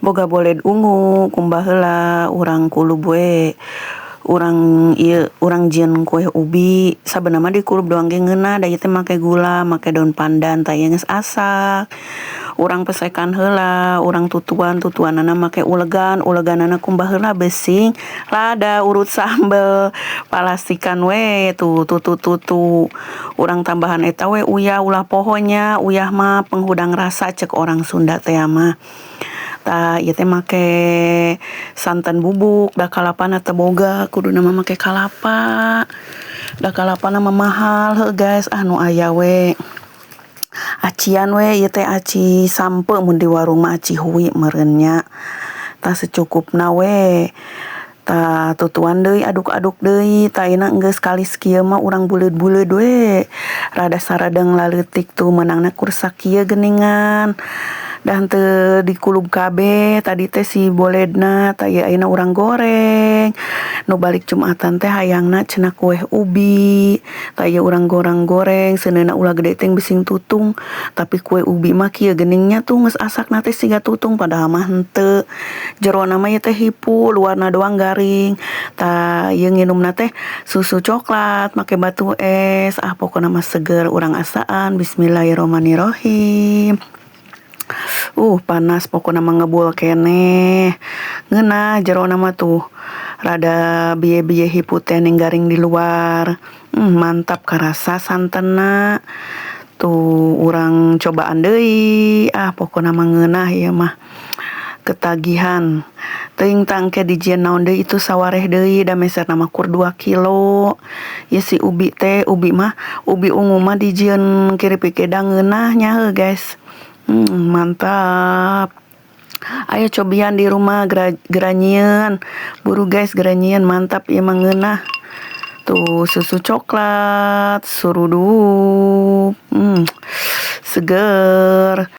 Boga boled ungu kumbah heula urang kulub we. Urang ieu urang jieun kueh ubi sabenerna mah dikulub doang ge ngeunah da ieu teh make gula, make daun pandan, tah ieu geus asak. Urang pesekan heula, urang tutuan, tutuanana make ulegan, uleganana kumbah heula beusi lada urut sambel palastikan we tuh tutu-tutu. Urang tambahan eta we uyah, ulah poho nya uyah mah penghudang rasa cek orang Sunda tea mah. Tah ieu teh make santan bubuk da kalapana teu boga, kuduna mah make kalapa. Da kalapana mah mahal heuh guys, ah nu aya we. Acian we ieu teh aci sampeu, mun di warung mah aci hui meureun nya. Tah, secukupna we. Tah, tutuan deui, aduk-aduk deui. Tah, ayeuna geus kalis kieu mah urang buleud-buleud we rada saredeung laleutik tuh, meunangna kur sakieu geuningan da henteu dikulub kabeh tadi teh si boledna. Tah, ieu ayeuna urang goreng. Nu balik Jumatan teh hayangna cenah kueh ubi. Tah, ieu urang goreng-goreng seuneuna ulah gede teuing bising tutung, tapi kue ubi mah kieu geuning nya tuh, geus asakna teh siga tutung, padahal mah henteu. Jerona mah ieu teh hipu, luarna doang garing. Tah, ieu nginumna teh susu coklat make batu es. Ah, pokona mah seger. Urang asaan, bismillahirrohmanirrohim. Panas, pokona mah ngebul keneh. Ngeunah jerona mah tuh, rada biye-biye hipu teh ning garing di luar. Mantap karasa santenna. Tuh, urang cobaan deui. Ah, pokona mah ngeunah ieu mah, ketagihan. Teuing tah engke dijieun naon deui itu sawareh deui, da meserna mah kur 2 kilo. Ieu si ubi teh, ubi mah, ubi ungu mah dijieun kiripik ge da ngeunah nya heuh guys. Mantap. Ayo cobian di rumah, geura nyieun. Buru guys, geura nyieun, mantap ieu mah, ngeunah. Tuh, susu coklat, surudup. Seger.